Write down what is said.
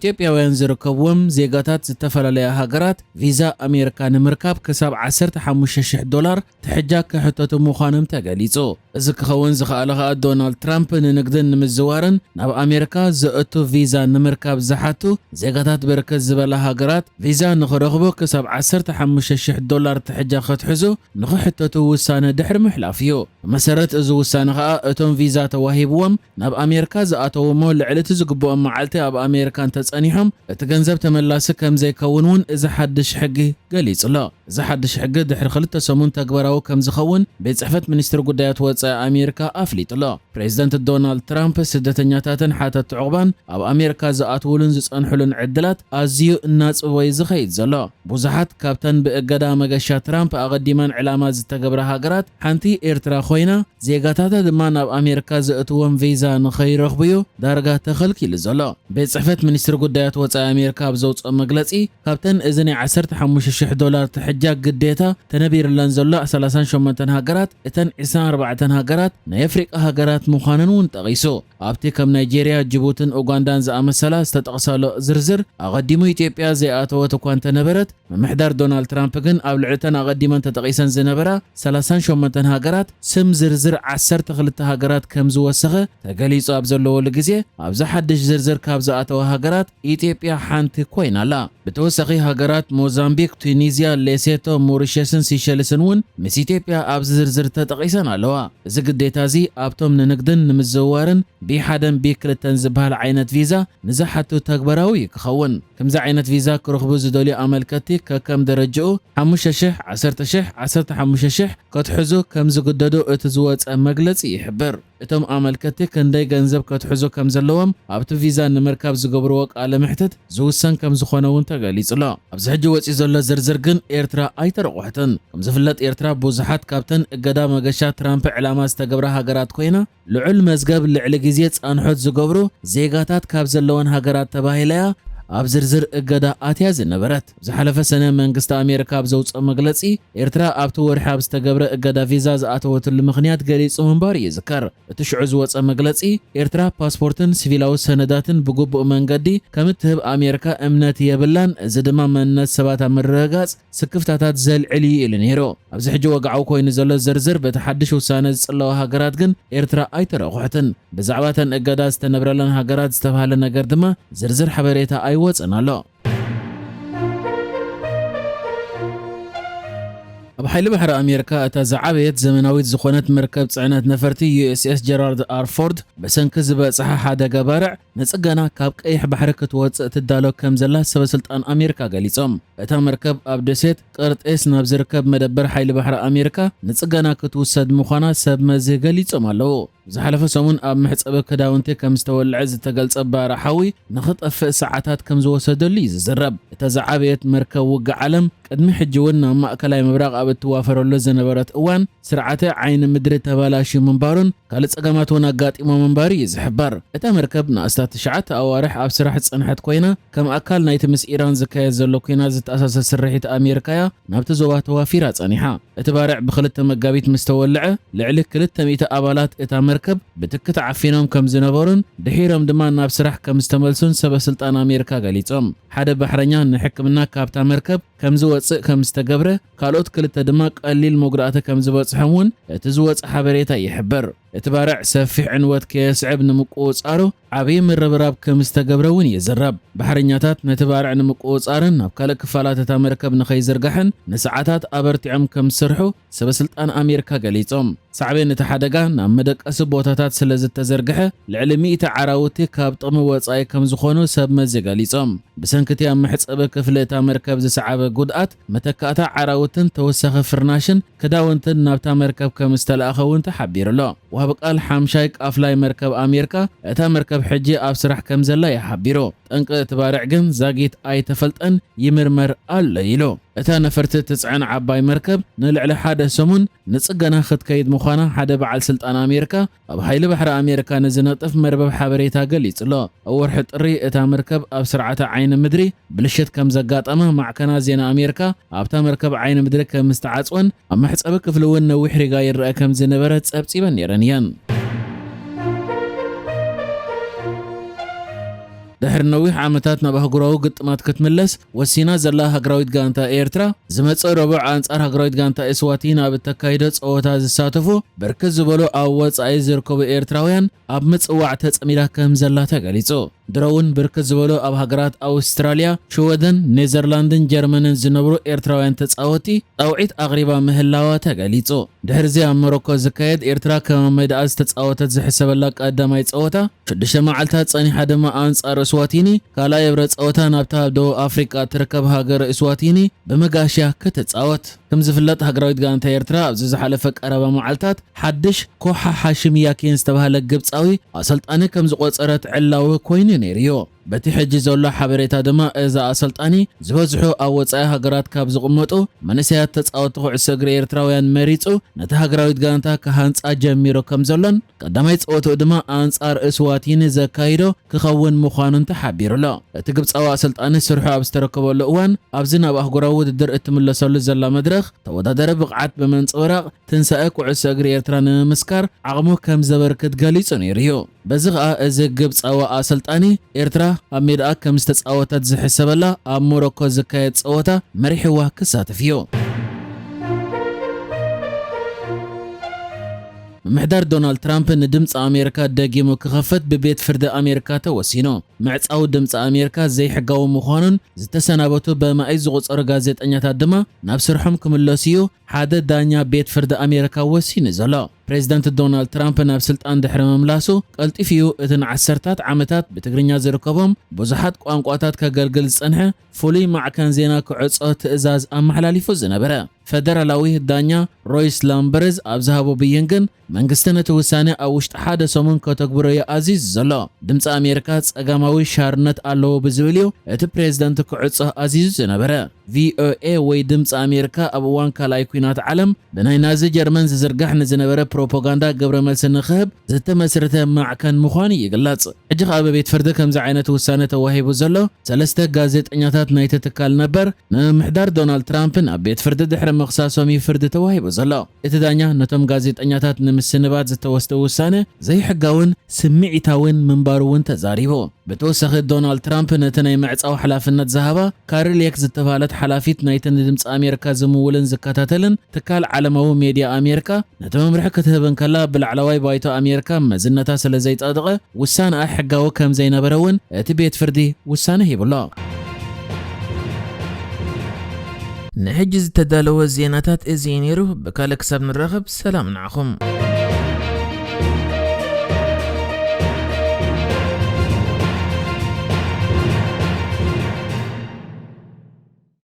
ኢትዮጵያውያን ዝርከብዎም ዜጋታት ዝተፈላለያ ሃገራት ቪዛ ኣሜሪካ ንምርካብ ክሳብ ዓሰርተ ሓሙሽተ ሽሕ ዶላር ትሕጃ ክሕተቱ ምዃኖም ተገሊጹ። እዚ ክኸውን ዝኸኣለ ከኣ ዶናልድ ትራምፕ ንንግድን ንምዝዋርን ናብ ኣሜሪካ ዘእቱ ቪዛ ንምርካብ ዝሓቱ ዜጋታት ብርክት ዝበላ ሃገራት ቪዛ ንኽረኽቡ ክሳብ ዓሰርተ ሓሙሽተ ሽሕ ዶላር ትሕጃ ክትሕዙ ንኽሕተቱ ውሳነ ድሕሪ ምሕላፍ እዩ። ብመሰረት እዚ ውሳነ ከኣ እቶም ቪዛ ተዋሂብዎም ናብ ኣሜሪካ ዝኣተዉ እሞ ልዕሊ እቲ ዝግብኦም መዓልቲ ኣብ ኣሜሪካ እንተጸኒሖም እቲ ገንዘብ ተመላሲ ከም ዘይከውን እውን እዚ ሓድሽ ሕጊ ገሊጹ ኣሎ። እዚ ሓድሽ ሕጊ ድሕሪ ክልተ ሰሙን ተግባራዊ ከም ዝኸውን ቤት ጽሕፈት ሚኒስትሪ ጉዳያት ወጻኢ ኣሜሪካ ኣፍሊጡ ኣሎ። ፕሬዚደንት ዶናልድ ትራምፕ ስደተኛታትን ሓተቲ ዑቕባን ኣብ ኣሜሪካ ዝኣትውሉን ዝጸንሑሉን ዕድላት ኣዝዩ እናጽበዩ ዝኸይድ ዘሎ። ብዙሓት ካብተን ብእገዳ መገሻ ትራምፕ ኣቐዲመን ዕላማ ዝተገብራ ሃገራት ሓንቲ ኤርትራ ኮይና፣ ዜጋታታ ድማ ናብ ኣሜሪካ ዘእትዎም ቪዛ ንኸይረኽቡ'ዩ ዳርጋ ተኸልኪሉ ዘሎ። ቤት ጽሕፈት ሚኒስትሪ ጉዳያት ወጻኢ ኣሜሪካ ኣብ ዘውጽኦ መግለጺ፣ ካብተን እዚ ናይ ዓሰርተ ሓሙሽተ ሽሕ ዶላር ትሕጃ ግዴታ ተነቢርለን ዘሎ ሰላሳን ሸሞንተን ሃገራት፣ እተን ዕስራን ኣርባዕተን ሃገራት ናይ ኣፍሪቃ ሃገራት ምዃነን እውን ጠቒሱ። ኣብቲ ከም ናይጄርያ፣ ጅቡትን ኡጋንዳን ዝኣመሰላ ዝተጠቕሳሉ ዝርዝር፣ ኣቐዲሙ ኢትዮጵያ ዘይኣተወት እኳ እንተነበረት፣ ምምሕዳር ዶናልድ ትራምፕ ግን ኣብ ልዕሊ እተን ኣቐዲመን ተጠቒሰን ዝነበራ ሰላሳን ሸሞንተን ሃገራት ስም ዝርዝር ዓሰርተ ክልተ ሃገራት ከም ዝወሰኸ ተገሊጹ ኣብ ዘለወሉ ግዜ፣ ኣብዚ ሓድሽ ዝርዝር ካብ ዝኣተዋ ሃገራት ኢትዮጵያ ሓንቲ ኮይና ኣላ። ብተወሳኺ ሃገራት ሞዛምቢክ፣ ቱኒዝያ፣ ሌሴቶ፣ ሞሪሸስን ሲሸልስን እውን ምስ ኢትዮጵያ ኣብዚ ዝርዝር ተጠቒሰን ኣለዋ። እዚ ግዴታ እዚ ኣብቶም ንንግድን ንምዝውዋርን ቢ ሓደን ቢ ክልተን ዝበሃል ዓይነት ቪዛ ንዝሓቱ ተግባራዊ እዩ ክኸውን። ከምዚ ዓይነት ቪዛ ክረኽቡ ዝደልዩ ኣመልከትቲ ከከም ደረጃኡ ሓሙሽተ ሽሕ፣ ዓሰርተ ሽሕ፣ ዓሰርተ ሓሙሽተ ሽሕ ከትሕዙ ከም ዝግደዱ እቲ ዝወጸ መግለጺ ይሕብር። እቶም ኣመልከትቲ ክንደይ ገንዘብ ከትሕዙ ከም ዘለዎም ኣብቲ ቪዛ ንምርካብ ዝገብርዎ ቃለ መሕትት ዝውሰን ከም ዝኾነ እውን ተገሊጹ ኣሎ። ኣብዚ ሕጂ ወጺኡ ዘሎ ዝርዝር ግን ኤርትራ ኣይተረቑሐትን። ከም ዝፍለጥ ኤርትራ ብዙሓት ካብተን እገዳ መገሻ ትራምፕ ዕላማ ዝተገብራ ሃገራት ኮይና፣ ልዑል መዝገብ ልዕሊ ግዜ ጻንሖት ዝገብሩ ዜጋታት ካብ ዘለወን ሃገራት ተባሂላ እያ ኣብ ዝርዝር እገዳ ኣትያ ዝነበረት። ዝሓለፈ ሰነ መንግስቲ ኣሜሪካ ኣብ ዘውጽኦ መግለጺ፣ ኤርትራ ኣብቲ ወርሒ ኣብ ዝተገብረ እገዳ ቪዛ ዝኣተወትሉ ምኽንያት ገሊጹ ምንባሩ ይዝከር። እቲ ሽዑ ዝወጸ መግለጺ፣ ኤርትራ ፓስፖርትን ሲቪላዊ ሰነዳትን ብግቡእ መንገዲ ከም እትህብ ኣሜሪካ እምነት የብላን፣ እዚ ድማ መንነት ሰባት ኣብ ምርግጋጽ ስክፍታታት ዘልዕል እዩ ኢሉ ነይሩ። ኣብዚ ሕጂ ወግዓዊ ኮይኑ ዘሎ ዝርዝር በቲ ሓድሽ ውሳነ ዝጽለዋ ሃገራት ግን ኤርትራ ኣይተረቑሐትን። ብዛዕባ እተን እገዳ ዝተነብረለን ሃገራት ዝተባህለ ነገር ድማ ዝርዝር ሓበሬታ ኣይወጽን ኣሎ። ኣብ ሓይሊ ባሕሪ ኣሜሪካ እታ ዝዓበየት ዘመናዊት ዝኾነት መርከብ ጽዕነት ነፈርቲ ዩ ኤስ ኤስ ጀራልድ ኣር ፎርድ ብሰንኪ ዝበጽሓ ሓደጋ ባርዕ ንጽገና ካብ ቀይሕ ባሕሪ ክትወጽእ ትዳሎ ከም ዘላ ሰበ ስልጣን ኣሜሪካ ገሊጾም። እታ መርከብ ኣብ ደሴት ቀርጤስ ናብ ዝርከብ መደበር ሓይሊ ባሕሪ ኣሜሪካ ንጽገና ክትውሰድ ምዃና ሰብ መዚ ገሊጾም ኣለዉ። ዝሓለፈ ሰሙን ኣብ መሕጸቢ ክዳውንቲ ከም ዝተወልዐ ዝተገልጸ ባርዕ ሓዊ ንኽጠፍእ ሰዓታት ከም ዝወሰደሉ እዩ ዝዝረብ። እታ ዝዓበየት መርከብ ውግእ ዓለም ቅድሚ ሕጂ እውን ናብ ማእከላይ ምብራቕ ኣብ እትዋፈረሉ ዝነበረት እዋን ስርዓተ ዓይኒ ምድሪ ተባላሽዩ ምንባሩን ካልእ ጸገማት እውን ኣጋጢሞ ምንባሩ እዩ ዝሕበር። እታ መርከብ ንኣስታት ትሽዓተ ኣዋርሕ ኣብ ስራሕ ዝጸንሐት ኮይና፣ ከም ኣካል ናይቲ ምስ ኢራን ዝካየድ ዘሎ ኲናት ዝተኣሳሰር ስርሒት ኣሜሪካ እያ ናብቲ ዞባ ተዋፊራ ጸኒሓ። እቲ ባርዕ ብክልተ መጋቢት ምስ ተወልዐ፣ ልዕሊ ክልተ ሚእቲ ኣባላት እታ መርከብ ብትኪ ተዓፊኖም ከም ዝነበሩን ድሒሮም ድማ ናብ ስራሕ ከም ዝተመልሱን ሰበ ስልጣን ኣሜሪካ ገሊጾም። ሓደ ባሕረኛ ንሕክምና ካብታ መርከብ ከም ዝወጽእ ከም ዝተገብረ፣ ካልኦት ክልተ ድማ ቀሊል መጉዳእቲ ከም ዝበጽሖም እውን እቲ ዝወጸ ሓበሬታ ይሕብር። እቲ ባርዕ ሰፊሕ ዕንወት ከየስዕብ ንምቁጽጻሩ ዓብዪ ምርብራብ ከም ዝተገብረ እውን ይዝረብ። ባሕረኛታት ነቲ ባርዕ ንምቁጽጻርን ናብ ካልእ ክፋላት እታ መርከብ ንኸይዝርጋሕን ንሰዓታት ኣበርቲዖም ከም ዝሰርሑ ሰበ ስልጣን ኣሜሪካ ገሊጾም። ሳዕቤን እቲ ሓደጋ ናብ መደቀሲ ቦታታት ስለ ዝተዘርግሐ፣ ልዕሊ ሚእቲ ዓራውቲ ካብ ጥቕሚ ወጻኢ ከም ዝኾኑ ሰብ መዚ ገሊጾም። ብሰንኪ እቲ ኣብ መሕጸቢ ክፍሊ እታ መርከብ ዝሰዓበ ጉድኣት፣ መተካእታ ዓራውትን ተወሳኺ ፍርናሽን ክዳውንትን ናብታ መርከብ ከም ዝተላእኸ እውን ተሓቢሩ ኣሎ። ወሃቢ ቃል ሓምሻይ ቃፍላይ መርከብ ኣሜሪካ፣ እታ መርከብ ሕጂ ኣብ ስራሕ ከም ዘላ እዩ ሓቢሩ። ጠንቂ እቲ ባርዕ ግን ዛጊት ኣይተፈልጠን፣ ይምርመር ኣሎ ኢሉ። እታ ነፈርቲ እትጽዕን ዓባይ መርከብ ንልዕሊ ሓደ ሰሙን ንጽገና ክትከይድ ምዃና ሓደ በዓል ስልጣን ኣሜሪካ ኣብ ሓይሊ ባሕሪ ኣሜሪካ ንዝነጥፍ መርበብ ሓበሬታ ገሊጹ ኣሎ። ኣብ ወርሒ ጥሪ እታ መርከብ ኣብ ስርዓተ ዓይኒ ምድሪ ብልሽት ከም ዘጋጠማ ማዕከናት ዜና ኣሜሪካ ኣብታ መርከብ ዓይኒ ምድሪ ከም ዝተዓጽወን ኣብ መሕጸቢ ክፍሊ እውን ነዊሕ ሪጋ ይረአ ከም ዝነበረ ጸብጺበን ነይረን እየን። ድሕሪ ነዊሕ ዓመታት ናብ ኣህጉራዊ ግጥማት ክትምለስ ወሲና ዘላ ሃገራዊት ጋንታ ኤርትራ፣ ዝመጽእ ረቡዕ ኣንጻር ሃገራዊት ጋንታ ኤስዋቲኒ ኣብ እተካይዶ ጸወታ ዝሳተፉ ብርክት ዝበሉ ኣብ ወጻኢ ዝርከቡ ኤርትራውያን ኣብ ምጽዋዕ ተጸሚዳ ከም ዘላ ተገሊጹ። ድሮ እውን ብርክት ዝበሉ ኣብ ሃገራት ኣውስትራልያ፣ ሽወደን፣ ኔዘርላንድን ጀርመንን ዝነብሩ ኤርትራውያን ተጻወቲ ጻውዒት ኣቕሪባ ምህላዋ ተገሊጹ። ድሕርዚ ኣብ ሞሮኮ ዝካየድ ኤርትራ ከም ኣብ ሜዳኣ ዝተጻወተት ዝሕሰበላ ቀዳማይ ጸወታ ሽዱሽተ መዓልታት ጸኒሓ ድማ ኣንጻር እስዋቲኒ ካልኣይ እብረ ጸወታ ናብታ ኣብ ደቡብ ኣፍሪቃ ትርከብ ሃገር እስዋቲኒ ብመጋሽያ ክትጻወት። ከም ዝፍለጥ ሃገራዊት ጋንታ ኤርትራ ኣብዚ ዝሓለፈ ቀረባ መዓልታት ሓድሽ ኮሓ ሃሽም ያኪን ዝተባህለ ግብጻዊ ኣሰልጣኒ ከም ዝቖጸረት ዕላዊ ኮይኑ ነይሩ እዩ። በቲ ሕጂ ዘሎ ሓበሬታ ድማ እዚ ኣሰልጣኒ ዝበዝሑ ኣብ ወጻኢ ሃገራት ካብ ዝቕመጡ መንእሰያት ተጻወቲ ኩዕሶ እግሪ ኤርትራውያን መሪጹ ነቲ ሃገራዊት ጋንታ ክሃንጻ ጀሚሩ ከም ዘሎን ቀዳማይ ጸወትኡ ድማ ኣንጻር እስዋቲኒ ዘካይዶ ክኸውን ምዃኑን ተሓቢሩ ኣሎ። እቲ ግብጻዊ ኣሰልጣኒ ስርሑ ኣብ ዝተረከበሉ እዋን ኣብዚ ናብ ኣህጉራዊ ውድድር እትምለሰሉ ዘላ መድረኽ ተወዳዳሪ ብቕዓት ብምንጽብራቕ ትንሳኤ ኩዕሶ እግሪ ኤርትራ ንምምስካር ዓቕሙ ከም ዘበርክት ገሊጹ ነይሩ እዩ። በዚ ኸኣ እዚ ግብጻዊ ኣሰልጣኒ ኤርትራ ኣብ ሜዳኣ ከም ዝተጻወተት ዝሕሰበላ ኣብ ሞሮኮ ዝካየድ ጸወታ መሪሕዋ ክሳተፍ እዩ። ምምሕዳር ዶናልድ ትራምፕ ንድምፂ ኣሜሪካ ደጊሙ ክኸፍት ብቤት ፍርዲ ኣሜሪካ ተወሲኑ። ምዕፃው ድምፂ ኣሜሪካ ዘይሕጋዊ ምዃኑን ዝተሰናበቱ በማኢት ዝቑፀሩ ጋዜጠኛታት ድማ ናብ ስርሖም ክምለሱ እዩ ሓደ ዳኛ ቤት ፍርዲ ኣሜሪካ ወሲኑ ዘሎ። ፕሬዚደንት ዶናልድ ትራምፕ ናብ ስልጣን ድሕሪ ምምላሱ ቀልጢፉ እዩ እቲ ንዓሰርታት ዓመታት ብትግርኛ ዝርከቦም ብዙሓት ቋንቋታት ከገልግል ዝፀንሐ ፍሉይ ማዕከን ዜና ክዕጾ ትእዛዝ ኣመሓላሊፉ ዝነበረ። ፈደራላዊ ዳኛ ሮይስ ላምበርዝ ኣብ ዝሃቦ ብይን ግን መንግስቲ ነቲ ውሳነ ኣብ ውሽጢ ሓደ ሰሙን ከተግብሮ እዩ ኣዚዙ ዘሎ። ድምፂ ኣሜሪካ ጸጋማዊ ሻርነት ኣለዎ ብዝብል እዩ እቲ ፕሬዝደንት ክዕጾ ኣዚዙ ዝነበረ። ቪኦኤ ወይ ድምፂ ኣሜሪካ ኣብ እዋን ካልኣይ ኲናት ዓለም ብናይ ናዚ ጀርመን ዝዝርጋሕ ንዝነበረ ፕሮፓጋንዳ ግብረ መልሲ ንኽህብ ዝተመስረተ ማዕከን ምዃኑ ይግለጽ። ሕጂ ከኣ ብቤት ፍርዲ ከምዚ ዓይነት ውሳነ ተዋሂቡ ዘሎ ሰለስተ ጋዜጠኛታት ናይቲ ትካል ነበር ንምምሕዳር ዶናልድ ትራምፕ ናብ ቤት ፍርዲ ድሕሪ ምኽሳሶም እዩ ፍርዲ ተዋሂቡ ዘሎ። እቲ ዳኛ ነቶም ጋዜጠኛታት ንምስንባት ዝተወስደ ውሳነ ዘይሕጋውን ስምዒታውን ምንባሩ እውን ተዛሪቡ። ብተወሳኺ ዶናልድ ትራምፕ ነቲ ናይ ምዕጻው ሓላፍነት ዝሃባ ካርል ሌክ ዝተባህለት ሓላፊት ናይቲ ንድምፂ ኣሜሪካ ዝምውልን ዝከታተልን ትካል ዓለማዊ ሜድያ ኣሜሪካ ነቲ መምርሒ ክትህብ እንከላ ብላዕለዋይ ባይቶ ኣሜሪካ መዝነታ ስለ ዘይጸደቐ ውሳነኣ ሕጋዊ ከም ዘይነበረ እውን እቲ ቤት ፍርዲ ውሳነ ሂቡሎ። ንሕጂ ዝተዳለወ ዜናታት እዚ እዩ ነይሩ። ብካልእ ክሳብ ንራኸብ ሰላም ንዓኹም።